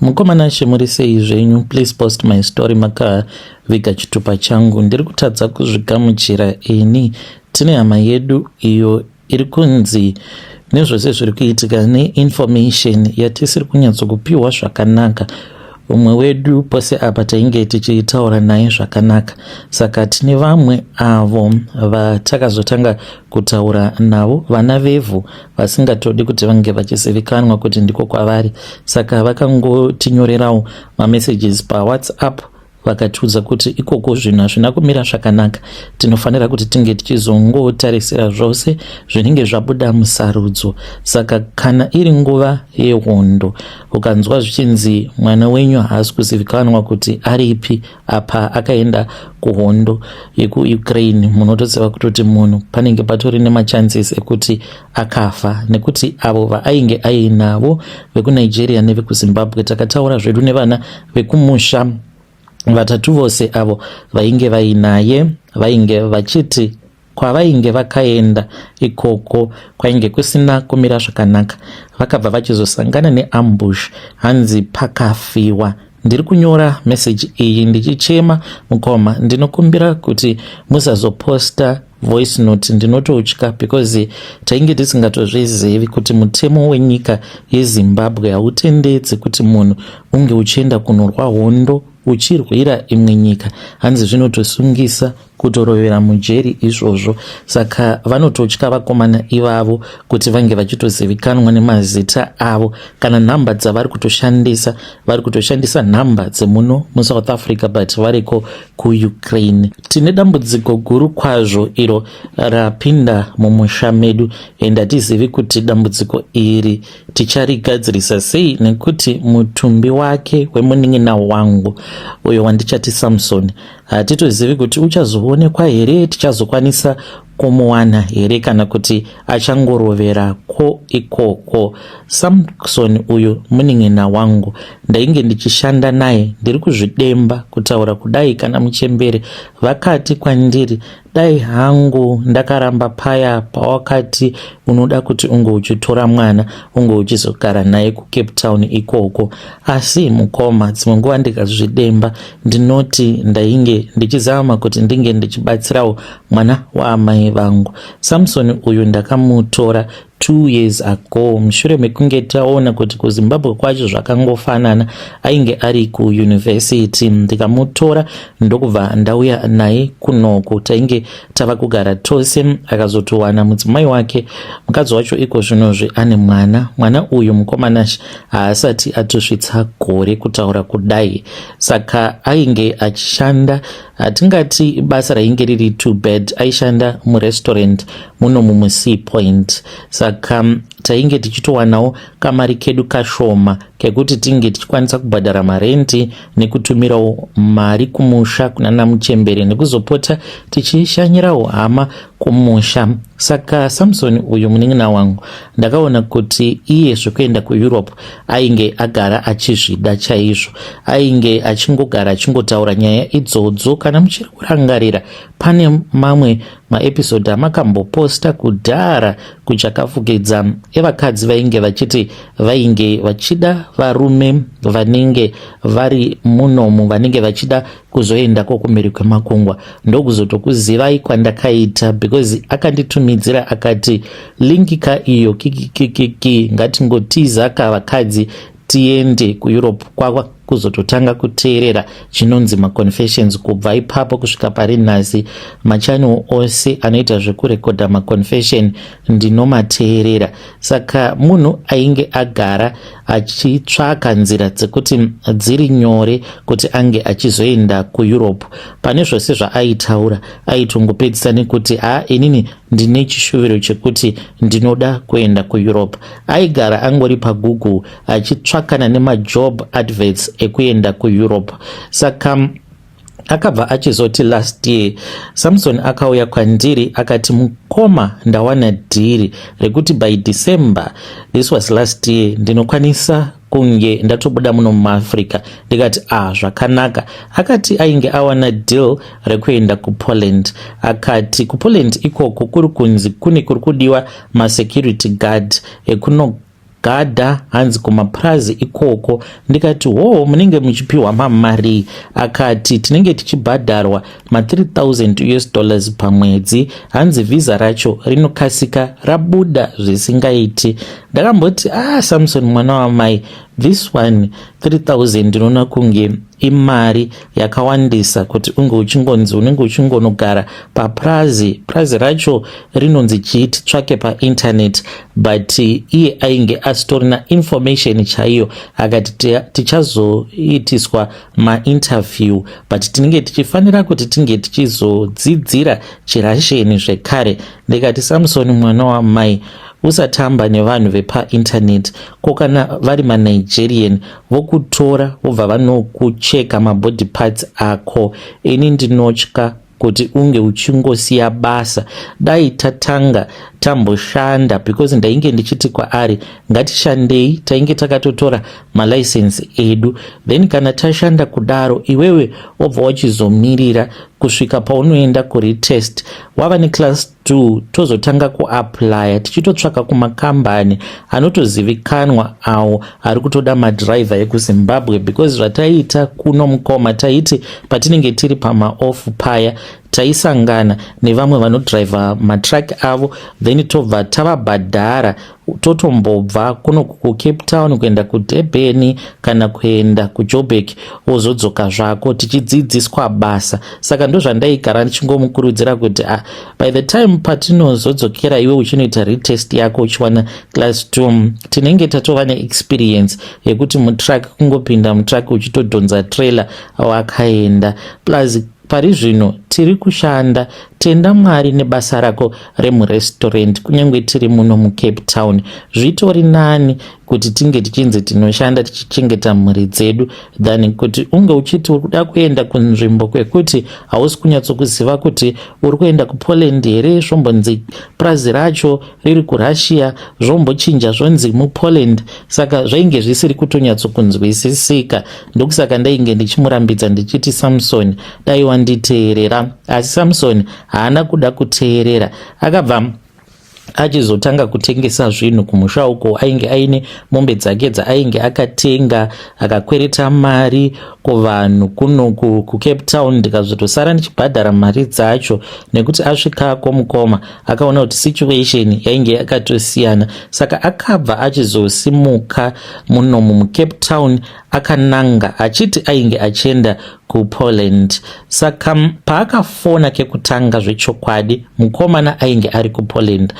Mukoma Nashe, muri sei zvenyu? Please post my story. Makaviga chitupa changu, ndiri kutadza kuzvigamuchira ini. Tine hama yedu iyo iri kunzi nezvose zviri kuitika neinformation yatisiri kunyatsokupiwa zvakanaka. Umwe wedu pose apa tainge tichitaura naye zvakanaka, saka tine vamwe avo vatakazotanga kutaura navo, vana vevhu vasingatodi kuti vange vachizivikanwa kuti ndiko kwavari. Saka vakangotinyorerawo mamessages paWhatsApp, vakatiudza kuti ikoko zvinhu hazvina kumira zvakanaka, tinofanira kuti tinge tichizongotarisira zvose zvinenge zvabuda musarudzo. Saka kana iri nguva yehondo, ukanzwa zvichinzi mwana wenyu haasi kuzivikanwa kuti aripi, apa akaenda kuhondo yekuUkraine, munotoziva kutoti munhu panenge patori nemachances ekuti akafa, nekuti avo vaainge ainavo vekuNigeria nevekuZimbabwe, takataura zvedu nevana vekumusha vatatu vose avo vainge vainaye, vainge vachiti kwavainge vakaenda ikoko kwainge kusina kumira zvakanaka. Vakabva vachizosangana neambush, hanzi pakafiwa. Ndiri kunyora meseji iyi ndichichema. Mukoma, ndinokumbira kuti musazoposta voice note, ndinototya because tainge tisingatozvizivi kuti mutemo wenyika yeZimbabwe hautendedzi kuti munhu unge uchienda kunorwa hondo uchirwira imwe nyika. Hanzi zvinotosungisa, kutorovera mujeri izvozvo. Saka vanototya vakomana ivavo kuti vange vachitozivikanwa nemazita avo kana nhamba dzavari kutoshandisa. Vari kutoshandisa nhamba dzemuno muSouth Africa, but variko kuUkraine. Tine dambudziko guru kwazvo iro rapinda mumusha medu, and hatizivi kuti dambudziko iri ticharigadzirisa sei, nekuti mutumbi wake wemunin'ina wangu uyo wandichati Samson hatitozivi kuti uchazoonekwa here, tichazokwanisa kumuwana here, kana kuti achangoroverako ikoko. Samson uyu munin'ina wangu, ndainge ndichishanda naye. Ndiri kuzvidemba kutaura kudai. Kana muchembere vakati kwandiri, "Dai hangu ndakaramba paya pawakati unoda kuti unge uchitora mwana, unge uchizogara naye kuCape Town ikoko." Asi mukoma, dzimwe nguva ndikazvidemba, ndinoti ndainge ndichizama kuti ndinge ndichibatsirawo mwana waamai vangu. Samson uyu ndakamutora 2 years ago, mushure mekunge taona kuti kuZimbabwe kwacho zvakangofanana. Ainge ari kuyunivhesiti, ndikamutora ndokubva ndauya naye kunoku. Tainge tava kugara tose. Akazotowana mudzimai wake. Mukadzi wacho iko zvinozvi ane mwana. Mwana uyu, mukoma Nashe, haasati atosvitsa gore kutaura kudai. Saka ainge achishanda, hatingati basa rainge riri too bad, aishanda murestaurant muno mumuSea Point. Saka tainge tichitowanawo kamari kedu kashoma kekuti tinge tichikwanisa kubhadhara marenti nekutumirawo mari kumusha kuna namuchembere nekuzopota tichishanyirawo hama kumusha. Saka Samson uyu munin'ina wangu, ndakaona kuti iye zvekuenda kuEurope ainge agara achizvida chaizvo. Ainge achingogara achingotaura nyaya idzodzo. Kana muchiri kurangarira, pane mamwe maepisodhi amakamboposta kudhara kuchakafukidza evakadzi vainge vachiti vainge vachida varume vanenge vari munomu, vanenge vachida kuzoendako kumhiri kwemakungwa. Ndokuzotokuzivai kwandakaita, because akanditumidzira akati, "Link ka iyo, kikikikiki, ngatingotiza ka vakadzi, tiende kuEurope." Kwakwa kuzototanga kuteerera chinonzi maconfessions. Kubva ipapo kusvika pari nhasi, machannel ose anoita zvekurekodha maconfession ndinomateerera. Saka munhu ainge agara achitsvaka nzira dzekuti dziri nyore kuti ange achizoenda kuEurope. Pane zvose zvaaitaura, aitongopedzisa nekuti, "Ha, inini ndine chishuviro chekuti ndinoda kuenda kuEurope." Aigara angori paGoogle achitsvakana nemajob adverts ekuenda kuEurope. Saka akabva achizoti last year Samson akauya kwandiri akati, "Mukoma, ndawana deal rekuti by December," this was last year, "ndinokwanisa kunge ndatobuda muno muAfrica." Ndikati, "Ah, zvakanaka." Akati ainge awana deal rekuenda kuPoland. Akati kuPoland ikoko kuri kunzi kune kuri kudiwa masecurity guard ekuno. Gadha hanzi kumapurazi ikoko. Ndikati hoo, munenge muchipiwa mamari? Akati tinenge tichibhadharwa ma3000 US dollars pamwedzi. Hanzi vhisa racho rinokasika rabuda zvisingaiti. Ndakamboti, "Ah, Samson mwana wamai, this one 3000 ndinoona kunge imari yakawandisa kuti unge uchingonzi unenge uchingonogara papurazi. Purazi racho rinonzi chii? Titsvake painternet." But iye ainge asitorina information chaiyo. Akati tichazoitiswa mainterview, but tinenge tichifanira kuti tinge tichizodzidzira chiRussian zvekare. Ndikati, "Samson mwana wamai, usatamba nevanhu vepainternet. Ko kana vari maNigerian vokutora vobva vanokucheka mabody parts ako? Ini ndinotya kuti unge uchingosiya basa. Dai tatanga tamboshanda," because ndainge ndichiti kwaari ngatishandei. Tainge takatotora malicense edu, then kana tashanda kudaro, iwewe wobva wachizomirira kusvika paunoenda kuretest wava neclass 2, tozotanga kuapplya tichitotsvaka kumakambani anotozivikanwa awo ari kutoda madhiraivha ekuZimbabwe. Because zvataiita kuno mukoma, taiti patinenge tiri pamaoff paya, taisangana nevamwe vanodhiraivha matruck avo, then tobva tavabhadhara, totombobva kuno kuCape Town kuenda kuDurban kana kuenda kuJoburg, wozodzoka zvako tichidzidziswa basa. Saka ndozvandaigara ndichingomukurudzira kuti, ah, by the time patinozodzokera iwe uchinoita retest yako uchiwana class 2, tinenge tatova neexperience yekuti mutruck, kungopinda mutruck uchitodhonza trailer wakaenda. Plus pari zvino tiri kushanda, tenda Mwari nebasa rako remurestaurant. Kunyange tiri muno muCape Town, zvitori nani kuti tinge tichinzi tinoshanda tichichengeta mhuri dzedu than kuti unge uchiti uri kuda kuenda kunzvimbo kwekuti hausi kunyatsokuziva kuti uri kuenda kuPoland here, zvombonzi purazi racho riri kuRussia, zvombochinja zvonzi muPoland. Saka zvainge zvisiri kutonyatsokunzwisisika. Ndokusaka ndainge ndichimurambidza ndichiti, "Samson, dai wanditeerera." Asi Samson haana kuda kuteerera. Akabva achizotanga kutengesa zvinhu kumusha uko. Ainge aine mombe dzake dzaainge akatenga, akakwereta mari kuvanhu kuno kuCape Town. Ndikazotosara ndichibhadhara mari dzacho nekuti asvikako mukoma akaona kuti situation yainge yakatosiyana. Saka akabva achizosimuka munomu muCape Town, akananga achiti ainge achienda kuPoland. Saka paakafona kekutanga zvechokwadi, mukomana ainge ari kuPoland.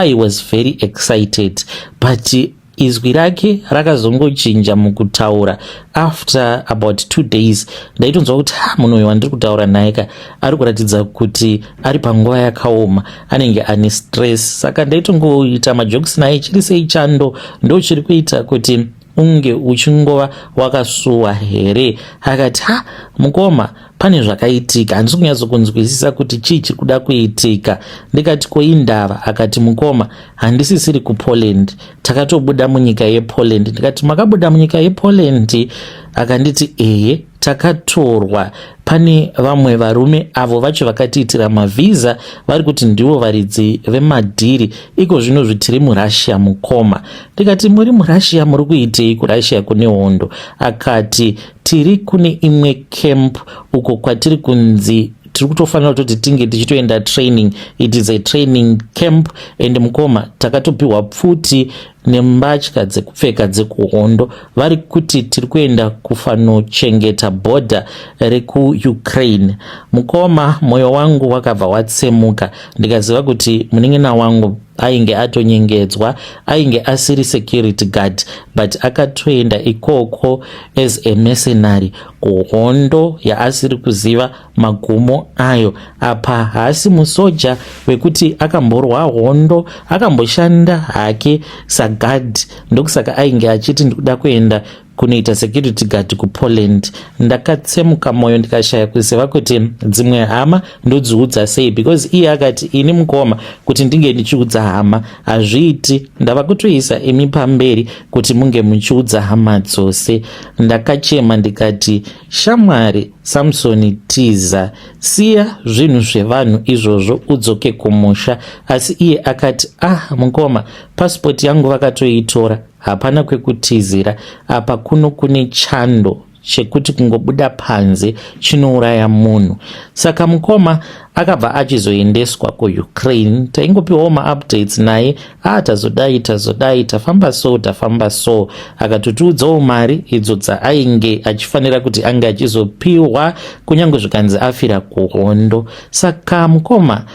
He was very excited, but izwi rake rakazongochinja mukutaura after about 2 days. Ndaitonzwa kuti, ha, munhu uyu wandiri kutaura naye ka ari kuratidza kuti ari panguva yakaoma, anenge ane stress. Saka ndaitongoita majokes naye, "Chiri sei chando? Ndo chiri kuita kuti unge uchingova wakasuwa here?" Akati, "Ha, mukoma, pane zvakaitika, handisi kunyatsokunzwisisa kuti chii chiri kuda kuitika." Ndikati, "Koindava?" Akati, "Mukoma, handisisiri kuPoland, takatobuda munyika yePoland." Ndikati, "Makabuda munyika yePoland?" Akanditi, "Ehe, takatorwa. Pane vamwe varume avo vacho vakatiitira mavhisa, vari kuti ndivo varidzi vemadhiri. Iko zvino zvitiri muRussia, mukoma." Ndikati, "Muri muRussia? Muri kuitei kuRussia kune hondo?" Akati, "Tiri kune imwe camp uko kwatiri kunzi tiri kutofanira kutoti tinge tichitoenda training. It is a training camp, and mukoma, takatopiwa pfuti nembatya dzekupfeka dzekuhondo. Vari kuti tiri kuenda kufanochengeta bhodha rekuUkraine." Mukoma, mwoyo wangu wakabva watsemuka. Ndikaziva kuti munin'ina wangu ainge atonyengedzwa. Ainge asiri security guard, but akatoenda ikoko as a mercenary kuhondo yaasiri kuziva magumo ayo. Apa haasi musoja wekuti akamborwa hondo, akamboshanda hake saguard. Ndokusaka ainge achiti ndikuda kuenda kunoita security guard kuPoland. Ndakatsemuka mwoyo, ndikashaya kuziva kuti dzimwe hama ndodziudza sei, because iye akati, "Ini mukoma, kuti ndinge ndichiudza hama hazviiti. Ndava kutoisa imi pamberi kuti munge muchiudza hama dzose." Ndakachema ndikati, "Shamwari Samsoni, wakatiza siya zvinhu zvevanhu izvozvo udzoke kumusha asi iye akati ah mukoma pasipoti yangu vakatoitora hapana kwekutizira apa kuno kune chando chekuti kungobuda panze chinouraya munhu saka mukoma akabva achizoendeswa kuUkraine. Taingopiwawo maupdates naye, a ah, tazodai tazodai, tafamba so tafamba so. Akatotiudzawo mari idzo dzaainge achifanira kuti ange achizopiwa kunyange zvikanzi afira kuhondo. Saka mukoma,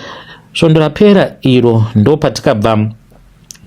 svondo rapera iro ndopatikabva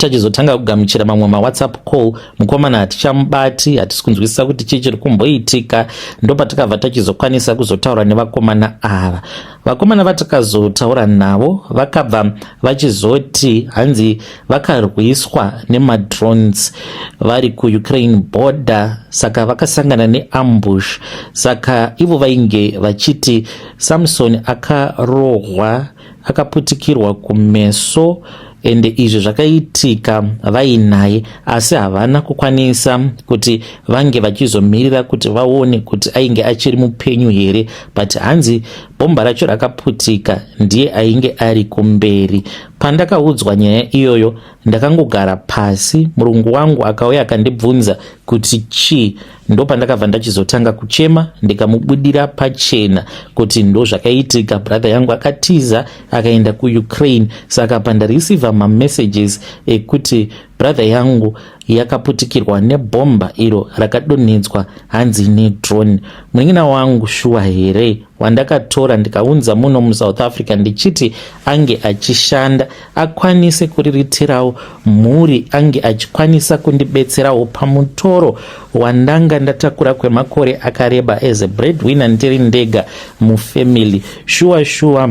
tachizotanga kugamuchira mamwe mawhatsapp call. Mukomana hatichamubati, hatisi kunzwisisa kuti chii chiri kumboitika. Ndopatakabva tachizokwanisa kuzotaura nevakomana ava. Vakomana vatakazotaura navo vakabva vachizoti hanzi vakarwiswa nemadrones vari kuUkraine border, saka vakasangana neambush. Saka ivo vainge vachiti Samson akarohwa, akaputikirwa kumeso, ende izvi zvakaitika vainaye, asi havana kukwanisa kuti vange vachizomirira kuti vaone kuti ainge achiri mupenyu here. But hanzi bhomba racho rakaputika ndiye ainge ari kumberi. Pandakaudzwa nyaya iyoyo ndakangogara pasi. Murungu wangu akauya akandibvunza kuti chii, ndopandakabva ndachizotanga kuchema, ndikamubudira pachena kuti ndo zvakaitika, brother yangu akatiza akaenda kuUkraine. Saka pandareceiva mamessages ekuti brother yangu yakaputikirwa nebhomba iro rakadonhedzwa hanzi nedrone, munin'ina wangu shuwa here wandakatora ndikaunza muno muSouth Africa ndichiti ange achishanda akwanise kuriritirawo mhuri, ange achikwanisa kundibetserawo pamutoro wandanga ndatakura kwemakore akareba as a breadwinner ndiri ndega mufamily, shuwa shuwa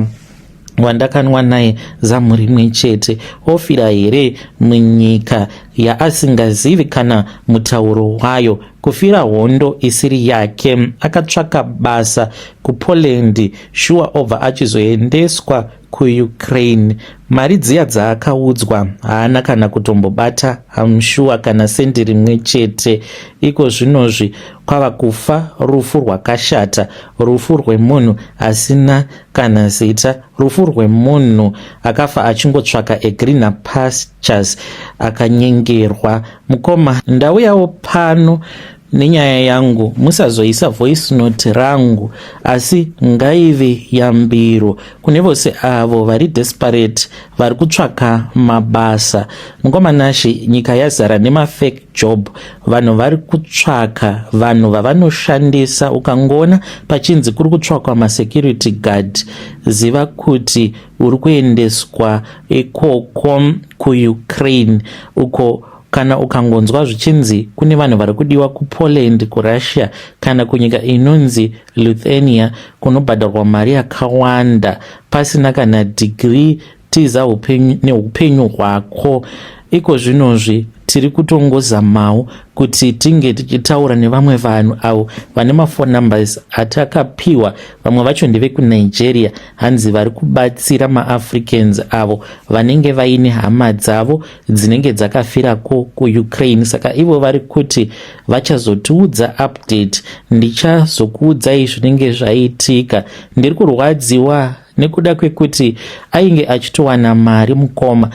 wandakanwa naye zamu rimwe chete ofira here munyika yaasingazivi kana mutauro wayo, kufira hondo isiri yake? Akatsvaka basa kuPoland shuwa, obva achizoendeswa kuUkraine. Mari dziya dzaakaudzwa haana kana kutombobata amushuwa kana sendi rimwe chete. Iko zvinozvi kwava kufa rufu rwakashata, rufu rwemunhu asina kana zita, rufu rwemunhu akafa achingotsvaka a greener pastures, akanyengerwa. Mukoma, ndauyawo pano nenyaya yangu. Musazoisa voice note rangu, asi ngaive yambiro kune vose avo vari desperate, vari kutsvaka mabasa. Mukoma Nashe, nyika yazara nemafake job. Vanhu vari kutsvaka vanhu vavanoshandisa. Ukangoona pachinzi kuri kutsvakwa masecurity guard, ziva kuti uri kuendeswa ikoko kuUkraine uko. Kana ukangonzwa zvichinzi kune vanhu vari kudiwa kuPoland, kuRussia kana kunyika inonzi Lithuania kunobhadharwa mari yakawanda pasina kana degree, tiza neupenyu hwako. Iko zvinozvi tiri kutongozamawo kuti tinge tichitaura nevamwe vanhu avo vane mafone numbers atakapiwa. Vamwe vacho ndevekuNigeria, hanzi vari kubatsira maAfricans avo vanenge vaine hama dzavo dzinenge dzakafirako kuUkraine. Saka ivo vari kuti vachazotiudza update. Ndichazokuudzai zvinenge zvaitika. Ndiri kurwadziwa nekuda kwekuti ainge achitowana mari mukoma,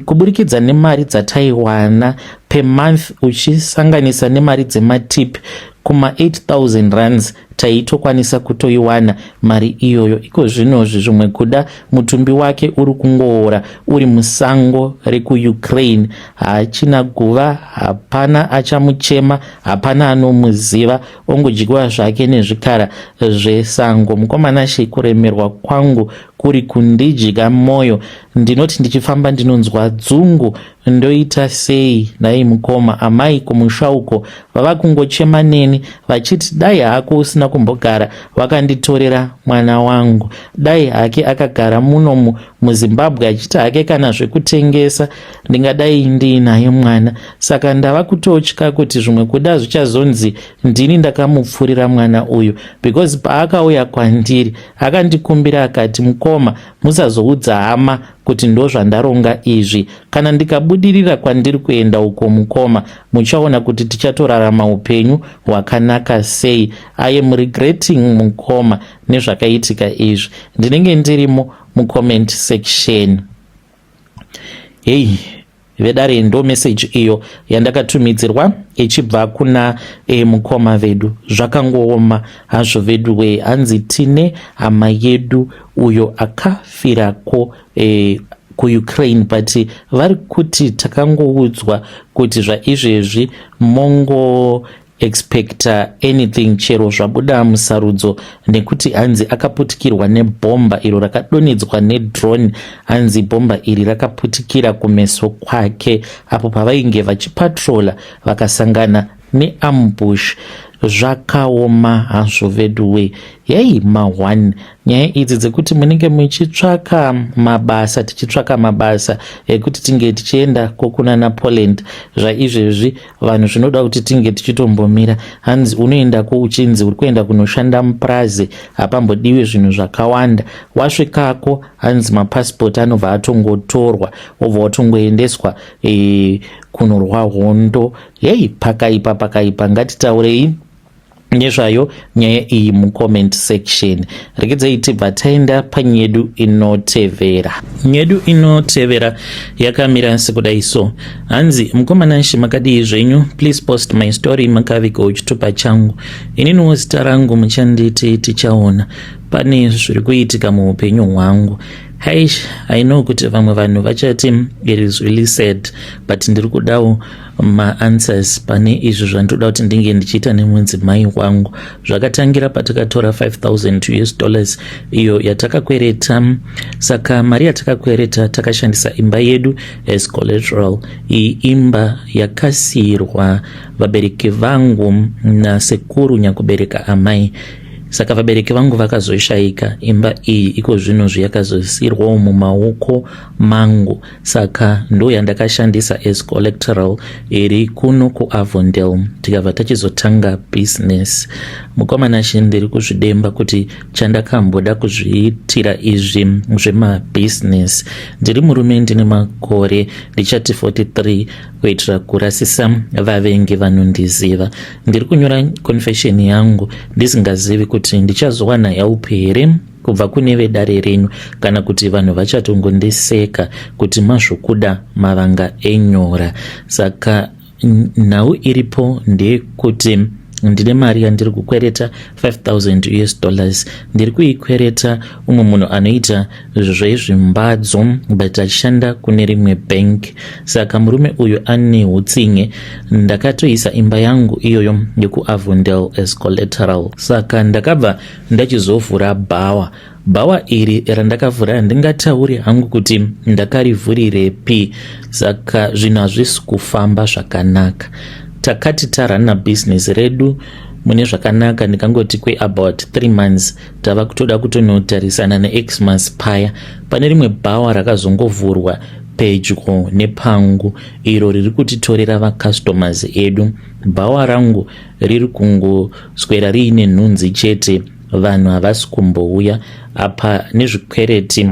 kuburikidza nemari dzataiwana per month, uchisanganisa nemari dzematip, kuma 8000 rands taitokwanisa kutoiwana mari iyoyo. Iko zvinozvi zvimwe kuda mutumbi wake uri kungoora uri musango rekuUkraine, haachina guva, hapana achamuchema, hapana anomuziva, ongodyiwa zvake nezvikara zvesango. Mukoma Nashe, kuremerwa kwangu kuri kundidya mwoyo. Ndinoti ndichifamba ndinonzwa dzungu. Ndoita sei nhai mukoma? Amai kumusha uko vava kungochema neni vachiti dai hako usina kumbogara wakanditorera mwana wangu, dai hake akagara munomu muZimbabwe achiita hake kana zvekutengesa, ndingadai ndiinaye mwana. Saka ndava kutotya kuti zvimwe kuda zvichazonzi ndini ndakamupfurira mwana uyu, because paakauya kwandiri akandikumbira akati, "Mukoma, musazoudza hama." kuti ndozvandaronga izvi. Kana ndikabudirira kwandiri kuenda uko mukoma, muchaona kuti tichatorarama upenyu hwakanaka sei. I am regretting mukoma nezvakaitika izvi. Ndinenge ndirimo mucomment section. Hei vedare, ndo message iyo yandakatumidzirwa ichibva kuna mukoma vedu. Zvakangooma hazvo vedu we. Hanzi tine hama yedu uyo akafirako kuUkraine, but vari kuti takangoudzwa kuti zvaizvezvi mongo expecta anything chero zvabuda musarudzo, nekuti hanzi akaputikirwa nebhomba iro rakadonhedzwa nedrone. Hanzi bhomba iri rakaputikira kumeso kwake apo pavainge vachipatrola vakasangana neambush. Zvakaoma hazvo veduwe. Yei ma1 nyaya idzi dzekuti munenge muchitsvaka mabasa, tichitsvaka mabasa ekuti tinge tichienda kokunana Poland, zvaizvezvi vanhu zvinoda kuti tinge tichitombomira. Hanzi unoendako uchinzi uri kuenda kunoshanda mupurazi, hapambodiwi zvinhu zvakawanda. Wasvikako, hanzi mapasipoti anobva atongotorwa, wobva watongoendeswa kunorwa hondo. Hei, pakaipa, pakaipa. Ngatitaurei nezvayo nyaya iyi mucomment section. Regedzai tibva taenda panyedu inotevera. Nyedu inotevera yakamira sekudai so. Hanzi, "Mukoma Nashe, makadii zvenyu? Please post my story makaviga chitupa changu. Ininiwo zita rangu muchanditi Tichaona. Pane zviri kuitika muupenyu hwangu. Haish, I know kuti vamwe vanhu vachati it is really sad, but ndiri kudawo maanswers pane izvi zvandinoda kuti ndinge ndichiita nemudzimai wangu. Zvakatangira patakatora 5000 US dollars iyo yatakakwereta. Saka mari yatakakwereta takashandisa imba yedu as collateral. Iyi imba yakasiyirwa vabereki vangu nasekuru nyakubereka amai. Saka vabereki vangu vakazoshayika, imba iyi iko zvinozvi yakazosiyirwawo mumaoko mangu. Saka ndo yandakashandisa as collateral iri kuno kuAvondale, tikabva tachizotanga business. Mukoma Nashe, ndiri kuzvidemba kuti chandakamboda kuzviitira izvi zvemabhizinesi. Ndiri murume, ndine makore ndichati 43, kuitira kurasisa vavengi vanondiziva. Ndiri kunyora confession yangu ndisingazivi kuti ndichazowana help here kubva kune vedare renyu, kana kuti vanhu vachatongondiseka kuti mazvokuda mavanga enyora. Saka nhau iripo ndeyekuti ndine mari yandiri kukwereta, 5000 US dollars. Ndiri kuikwereta umwe munhu anoita zvezvimbadzo but achishanda kune rimwe bank. Saka murume uyu ane utsinye. Ndakatoisa imba yangu iyoyo yekuAvondale as collateral. Saka ndakabva ndachizovhura bhawa. Bhawa iri randakavhura, handingatauri hangu kuti ndakarivhurirepi. Saka zvinhu hazvisi kufamba zvakanaka. Takati tarana bhizinesi redu mune zvakanaka, ndikangoti kweabout 3 months, tava kutoda kutonotarisana neXmas paya, pane rimwe bhawa rakazongovhurwa pedyo nepangu iro riri kutitorera vacustomers edu. Bhawa rangu riri kungoswera riine nhunzi chete, vanhu havasi kumbouya. Apa nezvikwereti,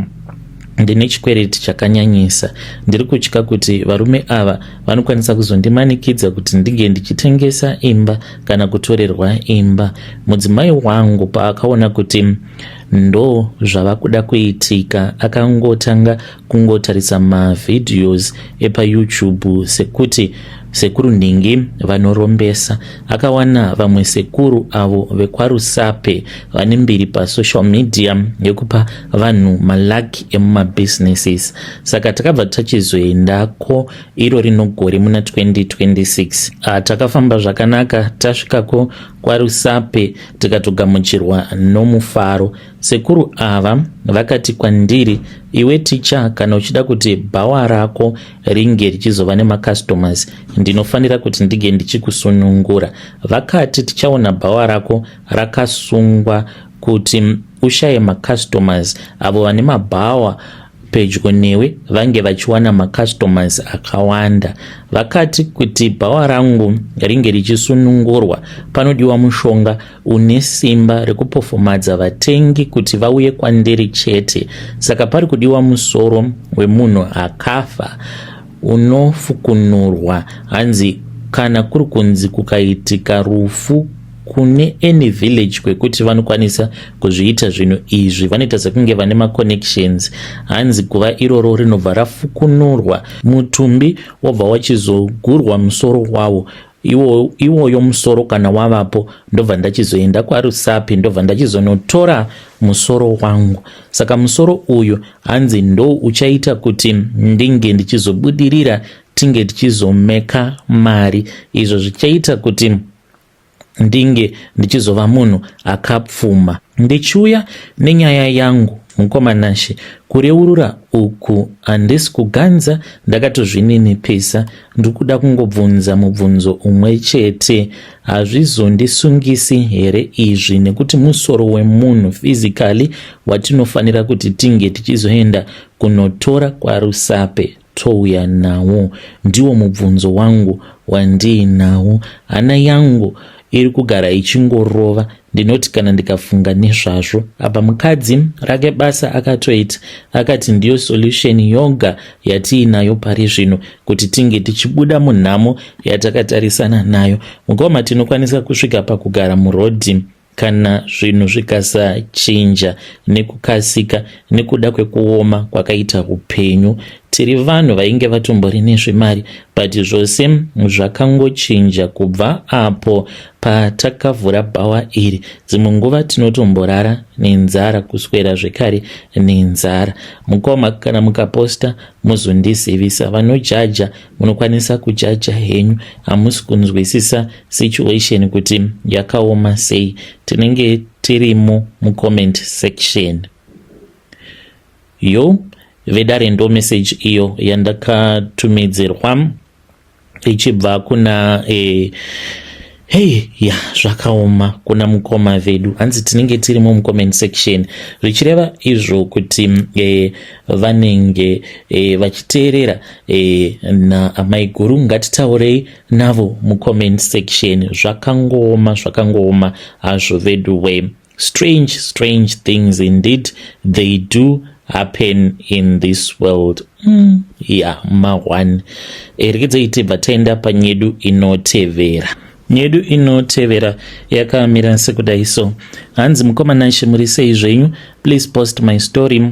ndine chikwereti chakanyanyisa. Ndiri kutya kuti varume ava vanokwanisa kuzondimanikidza kuti ndinge ndichitengesa imba kana kutorerwa imba. Mudzimai wangu paakaona kuti ndo zvava kuda kuitika, akangotanga kungotarisa mavideos epaYouTube sekuti sekuru nhingi vanorombesa. Akawana vamwe sekuru avo vekwaRusape vane mbiri pasocial media yekupa vanhu malucky emumabhizinesis. Saka takabva tachizoendako iro rino gore muna 2026. Ah, takafamba zvakanaka, tasvikako kwaRusape tikatogamuchirwa nomufaro. Sekuru ava vakati kwandiri, 'Iwe Ticha, kana uchida kuti bhawa rako ringe richizova nemacustomers, ndinofanira kuti ndinge ndichikusunungura.' Vakati tichaona bhawa rako rakasungwa kuti ushaye macustomers avo vane mabhawa. pedyo newe vange vachiwana macustomers akawanda. Vakati kuti bhawa rangu ringe richisunungurwa panodiwa mushonga une simba rekupofomadza vatengi kuti vauye kwandiri chete. Saka pari kudiwa musoro wemunhu akafa unofukunurwa hanzi kana kuri kunzi kukaitika rufu kune any village kwekuti vanokwanisa kuzviita zvinhu izvi vanoita sekunge vane maconnections hanzi guva iroro rinobva rafukunurwa mutumbi wobva wachizogurwa musoro wawo iwoyo musoro kana wavapo ndobva ndachizoenda kwaRusape ndobva ndachizonotora musoro wangu. Saka musoro uyu hanzi ndo uchaita kuti ndinge ndichizobudirira tinge tichizomeka mari izvo zvichaita kuti ndinge ndichizova munhu akapfuma. Ndichiuya nenyaya yangu mukoma Nashe, kureurura uku handisi kuganza ndakatozvininipisa ndiri kuda kungobvunza mubvunzo umwe chete hazvizondisungisi here izvi nekuti musoro wemunhu physically watinofanira kuti tinge tichizoenda kunotora kwaRusape touya nawo? Ndiwo mubvunzo wangu wandiinawo. Hana yangu iri kugara ichingorova ndinoti kana ndikafunga nezvazvo. Apa mukadzi rake basa akatoita akati ndiyo solution yoga yatiinayo pari zvino kuti tinge tichibuda munhamo yatakatarisana nayo. Mukoma tinokwanisa kusvika pakugara murodhi kana zvinhu zvikasachinja nekukasika nekuda kwekuoma kwakaita upenyu. Tiri vanhu vainge vatombori nezvemari but zvose zvakangochinja kubva apo patakavhura bhawa iri. Dzimwe nguva tinotomborara nenzara kuswera zvekare nenzara. Mukoma kana mukaposta muzondizivisa vanojaja munokwanisa kujaja henyu hamusi kunzwisisa situation kuti yakaoma sei. Tinenge tirimo mucomment section. Yo vedare ndo message iyo yandakatumidzirwa ichibva kuna hey ya zvakaoma kuna mukoma vedu hanzi tinenge tirimo mucomment section zvichireva izvo kuti vanenge vachiteerera naamaiguru ngatitaurei navo mucomment section. Zvakangooma zvakangooma hazvo vedu we. Strange, strange things indeed they do happen in this world. Yeah, ma1 rekedzai tibva taenda panyedu inotevera. Nyedu inotevera yakamira sekudai so hanzi mukoma Nashe muri sei zvenyu? Please post my story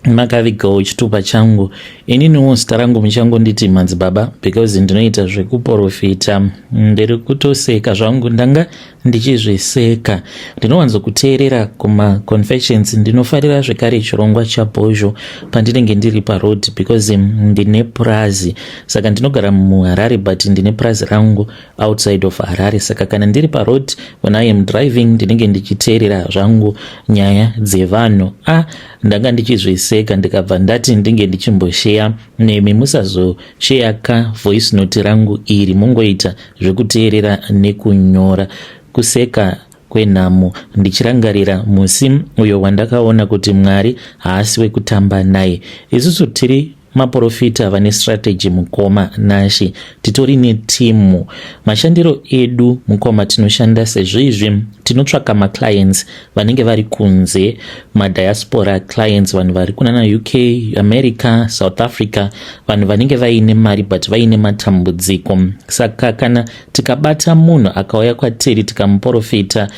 makavigawo chitupa changu. Ininiwo zita rangu muchangonditi madzibaba because ndinoita zvekuprofita. Ndiri kutoseka zvangu ndanga ndichizviseka. Ndinowanzokuteerera kumaconfessions. Ndinofarira zvekare chirongwa chaBhozho pandinenge ndiri paroad because ndine purazi saka ndinogara muHarare but ndine purazi rangu outside of Harare. Saka kana ndiri paroad when I am driving ndinenge ndichiteerera zvangu nyaya dzevanhu. A ndanga ndichizviseka ndikabva ndati ndinge ndichimbosheya nemi. Musazosheya ka voice note rangu iri mungoita zvekuteerera nekunyora. Kuseka kwenhamo ndichirangarira musi uyo wandakaona kuti Mwari haasi wekutamba naye. Isusu tiri maprofita vane strategy mukoma Nashe titori netimu. Mashandiro edu mukoma tinoshanda sezvizvi tinotsvaka maclients vanenge vari kunze madiaspora clients vanhu vari kunana UK, America, South Africa vanhu vanenge vaine mari but vaine matambudziko. Saka kana tikabata munhu akauya kwatiri tikamuprofita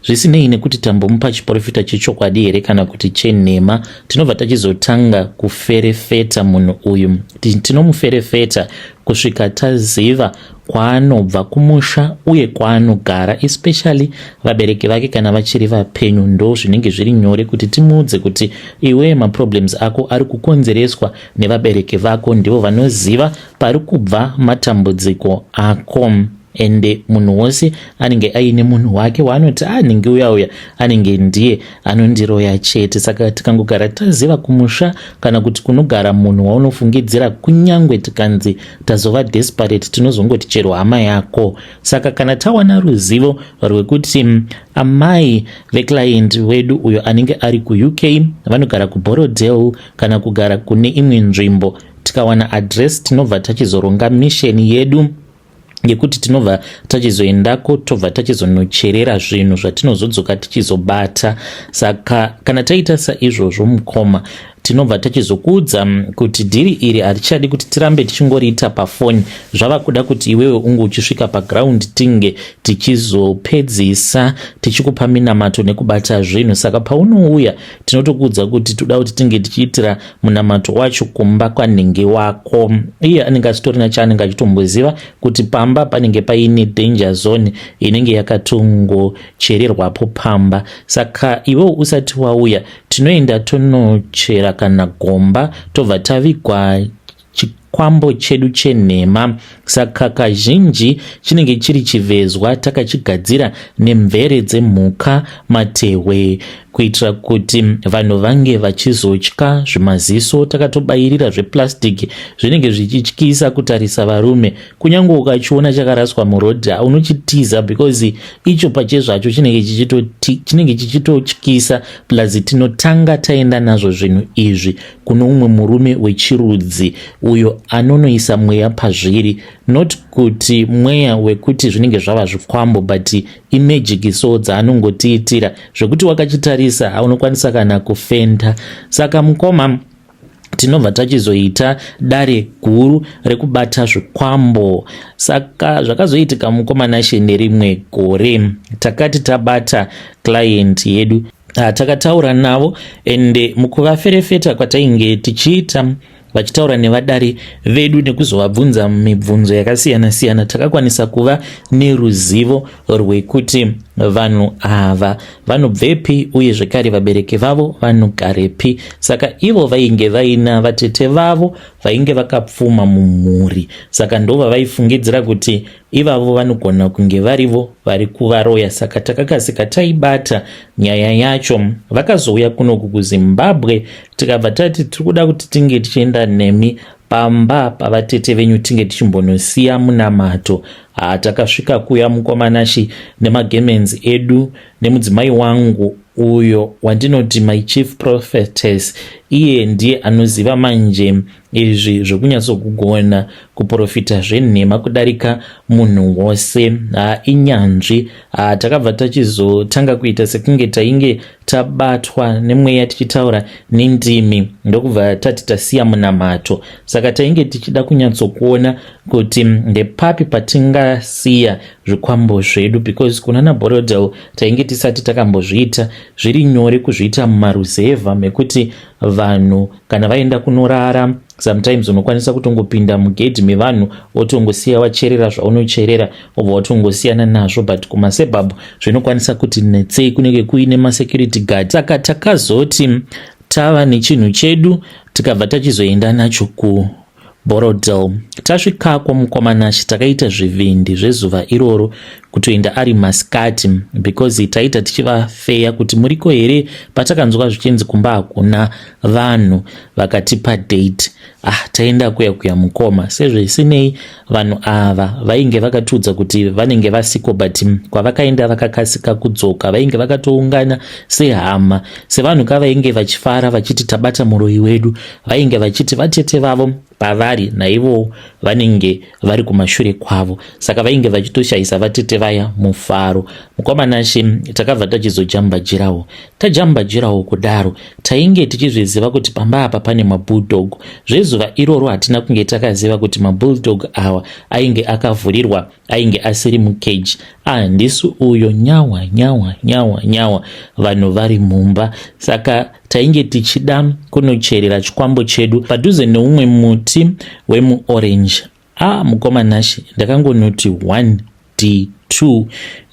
zvisinei nekuti tambomupa chiprofita chechokwadi here kana kuti chenhema tinobva tachizotanga kuferefeta munhu uyu. Tinomuferefeta kusvika taziva kwaanobva kumusha uye kwaanogara especially vabereki vake kana vachiri vapenyu ndo zvinenge zviri nyore kuti timuudze kuti iwe maproblems ako ari kukonzereswa nevabereki vako ndivo vanoziva pari kubva matambudziko ako. Ende munhu wose anenge aine munhu wake waanoti anenge ah, uya uya anenge ndiye anondiroya chete. Saka tikangogara taziva kumusha kana kuti kunogara munhu waunofungidzira, kunyange tikanzi tazova desperate, tinozongoti chero hama yako. Saka kana tawana ruzivo rwekuti amai veclient wedu uyo anenge ari kuUK vanogara kuBorodale kana kugara kune imwe nzvimbo, tikawana address, tinobva tachizoronga mission yedu yekuti tinobva tachizoendako, tobva tachizonocherera zvinhu zvatinozodzoka tichizobata. Saka kana taita saizvozvo, mukoma, tinobva tachizokuudza kuti deal iri harichadi kuti tirambe tichingoriita pafoni. Zvava kuda kuti iwewe unge uchisvika paground, tinge tichizopedzisa tichikupa minamato nekubata zvinhu. Saka paunouya, tinotokuudza kuti toda kuti tinge tichiitira munamato wacho kumba kwanhenge wako. Iye anenge achitorina chaanenge achitomboziva kuti pamba panenge paine danger zone inenge yakatongochererwapo pamba. Saka iwewo usati wauya, tinoenda tonochera kana gomba, tobva tavigwa chikwambo chedu chenhema. Saka kazhinji chinenge chiri chivezwa takachigadzira nemvere dzemhuka, matehwe, kuitira kuti vanhu vange vachizotya. Zvimaziso takatobayirira zveplastic, zvinenge zvichityisa kutarisa varume. Kunyange ukachiona chakaraswa murodhi, unochitiza because icho pachezvacho chinenge chichitotyisa. Plus tinotanga taenda nazvo zvinhu izvi kuno umwe murume wechirudzi uyo anonoisa mweya pazviri, not kuti mweya wekuti zvinenge zvava zvikwambo, but imagic so dzaanongotiitira zvekuti wakachitarisa unokwanisa kana kufenda. Saka mukoma, tinobva tachizoita dare guru rekubata zvikwambo. Saka zvakazoitika, mukoma Nashe, nerimwe gore takati tabata client yedu, takataura navo, ende mukuvaferefeta kwatainge tichiita vachitaura nevadari vedu nekuzovabvunza mibvunzo yakasiyana-siyana, takakwanisa kuva neruzivo rwekuti vanhu ava vanobvepi uye zvekare vabereki vavo vanogarepi. Saka ivo vainge vaina vatete vavo vainge vakapfuma mumhuri, saka ndova vaifungidzira kuti ivavo vanogona kunge varivo vari kuvaroya. Saka takakasika taibata nyaya yacho. Vakazouya kunoku kuZimbabwe, tikabva tati tiri kuda kuti tinge tichienda nemi pamba pavatete venyu, tinge tichimbonosiya munamato. Ha, takasvika kuya, mukoma Nashe, nemagemenzi edu nemudzimai wangu uyo wandinoti my chief prophetess. Iye ndiye anoziva manje izvi zvokunyatsokugona kuprofita zvenhema kudarika munhu wose. Ha, inyanzvi. Ha, takabva tachizotanga kuita sekunge tainge tabatwa nemweya, tichitaura nendimi, ndokubva tati tasiya munamato. Saka tainge tichida kunyatsokuona kuti ndepapi patingasiya zvikwambo zvedu, because kuna naBorodale tainge tisati takambozviita. Zviri nyore kuzviita mumaruzevha mekuti vanhu kana vaenda kunorara, sometimes unokwanisa kutongopinda mugedhi mevanhu, wotongosiya wacherera zvaunocherera, wobva watongosiyana nazvo. But kumasuburbs zvinokwanisa kuti netsei, kunenge kuine masecurity guard. Saka takazoti tava nechinhu chedu, tikabva tachizoenda nacho kuBorodale. Tasvikako, mukoma Nashe, takaita zvivindi zvezuva iroro kutoenda ari masikati, because taita tichivafeya kuti muriko here. Patakanzwa zvichinzi kumba hakuna vanhu, vakatipa date. Ah, taenda kuya kuya, mukoma, sezvisinei vanhu ava vainge vakatiudza kuti vanenge vasiko, but kwavakaenda vakakasika kudzoka. Vainge vakatoungana sehama, sevanhu kavainge vachifara vachiti tabata muroi wedu. Vainge vachiti vatete vavo pavari naivowo vanenge vari kumashure kwavo, saka vainge vachitoshayisa vatete vaya mufaro. Mukoma Nashe, takabva tachizojamba jirawo. Tajamba jirawo kudaro, tainge tichizviziva kuti pamba apa pane mabulldog. Zvezuva iroro hatina kunge takaziva kuti mabulldog awa ainge akavhurirwa, ainge asiri mucage. Handisi uyo nyawa nyawa nyawa nyawa vanhu vari mumba. Saka tainge tichida kunocherera chikwambo chedu padhuze neumwe muti wemuorange. A, mukoma Nashe, ndakangonoti 1 d. 2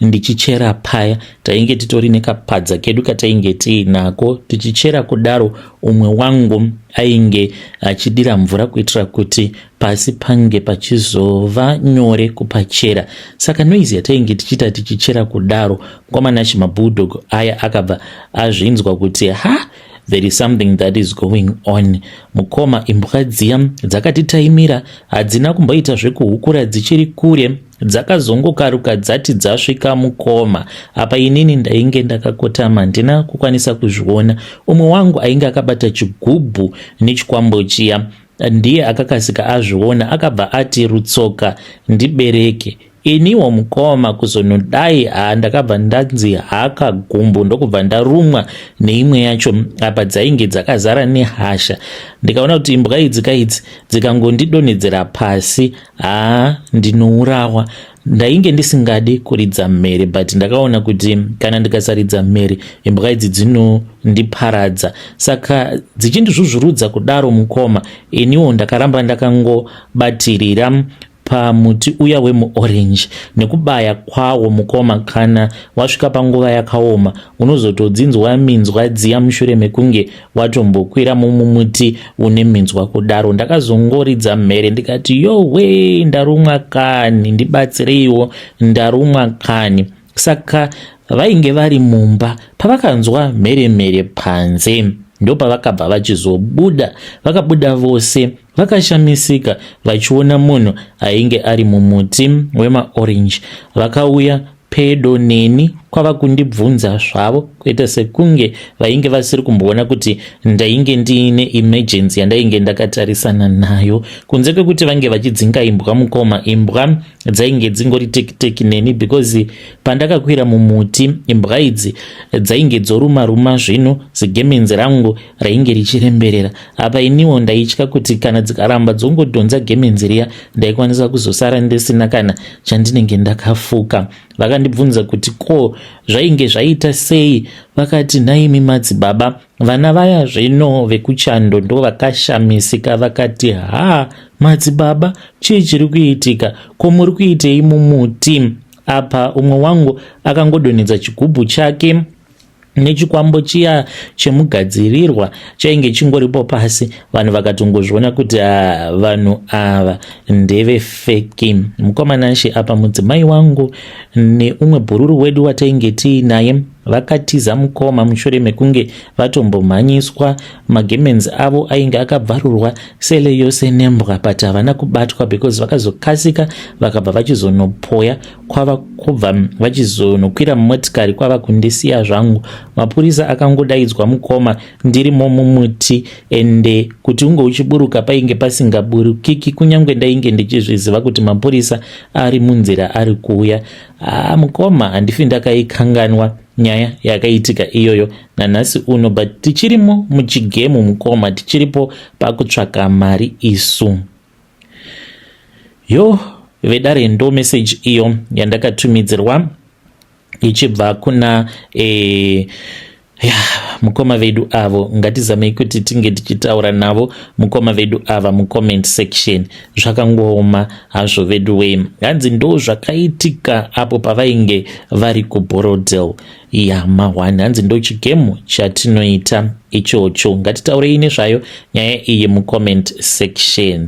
ndichichera paya. Tainge titori nekapadza kedu katainge tiinako. Tichichera kudaro, umwe wangu ainge achidira mvura kuitira kuti pasi pange pachizova nyore kupachera. Saka noise yatainge tichiita tichichera kudaro, mukomana, mabulldog aya akabva azvinzwa kuti ha, there is something that is going on. Mukoma, imbwa dziya dzakatitaimira, hadzina kumboita zvekuhukura dzichiri kure. Dzakazongokaruka dzati dzasvika, mukoma. Apa inini ndainge ndakakotama, handina kukwanisa kuzviona. Umwe wangu ainge akabata chigubhu nechikwambo chiya ndiye akakasika azviona, akabva ati, "Rutsoka ndibereke." Iniwo mukoma, kuzonodai ha, ndakabva ndanzi haka gumbo, ndokubva ndarumwa neimwe yacho. Apa dzainge dzakazara nehasha. Ndikaona kuti imbwa idzi kaidzi dzikangondidonhedzera pasi, haa, ndinourawa. Ndainge ndisingadi kuridza mhere, but ndakaona kuti kana ndikasaridza mhere, imbwa idzi dzinondiparadza. Saka dzichindizvuzvurudza kudaro, mukoma, iniwo ndakaramba ndakangobatirira pamuti uya wemuorange. Nekubaya kwawo, mukoma, kana wasvika panguva yakaoma, unozotodzinzwa minzwa dziya mushure mekunge watombokwira mumuti une minzwa kudaro. Ndakazongoridza mhere ndikati, "Yowe, ndarumwa kani, ndibatsireiwo, ndarumwa kani." Saka vainge vari mumba, pavakanzwa mheremhere panze, ndopavakabva vachizobuda. Vakabuda vose vakashamisika vachiona munhu ainge ari mumuti wemaorange. Vakauya pedo neni kwava kundibvunza zvavo, kuita sekunge vainge vasiri kumboona kuti ndainge ndiine emergency yandainge ndakatarisana nayo, kunze kwekuti vange vachidzinga imbwa. Mukoma, imbwa dzainge dzingori tekiteki neni, because pandakakwira mumuti, imbwa idzi dzainge dzoruma ruma zvino zigemenzi rangu rainge richiremberera. Apa iniwo ndaitya kuti kana dzikaramba dzongodhonza gemenzi riya, ndaikwanisa kuzosara ndisina kana chandinenge ndakafuka. Vakandibvunza kuti ko zvainge zvaita sei. Vakati, "Naimi madzibaba, vana vaya zvino vekuchando." Ndo vakashamisika, vakati, "Ha, madzibaba, chii chiri kuitika? Ko muri kuitei mumuti?" Apa umwe wangu akangodonhedza chigubhu chake nechikwambo chiya chemugadzirirwa chainge chingoripo pasi. Vanhu vakatongozviona kuti vanhu ava ndevefake. Mukomanashe, apa mudzimai wangu neumwe bhururu wedu watainge tiinaye vakatiza, mukoma, mushure mekunge vatombomhanyiswa. Magemenzi avo ainge akabvarurwa sele yose nembwa, but havana kubatwa because vakazokasika vakabva vachizonopoya, kwava kubva vachizonokwira mumotikari kwava kundisiya zvangu. Mapurisa akangodaidzwa, mukoma, ndirimo mumuti, ende kuti unge uchiburuka painge pasingaburukiki, kunyange ndainge ndichizviziva kuti mapurisa ari munzira ari kuuya. Aa, mukoma, handifi ndakaikanganwa nyaya yakaitika iyoyo nanhasi uno. But tichirimo muchigame, mukoma, tichiripo pakutsvaka mari isu. Yo vedare, ndo message iyo yandakatumidzirwa ichibva kuna ya mukoma vedu avo. Ngatizamei kuti tinge tichitaura navo mukoma vedu ava mucomment section. Zvakangooma hazvo vedu wei. Hanzi ndo zvakaitika apo pavainge vari kuBorrowdale yama1. Hanzi ndo chigame chatinoita ichocho. Ngatitaurei nezvayo nyaya iyi mucomment section.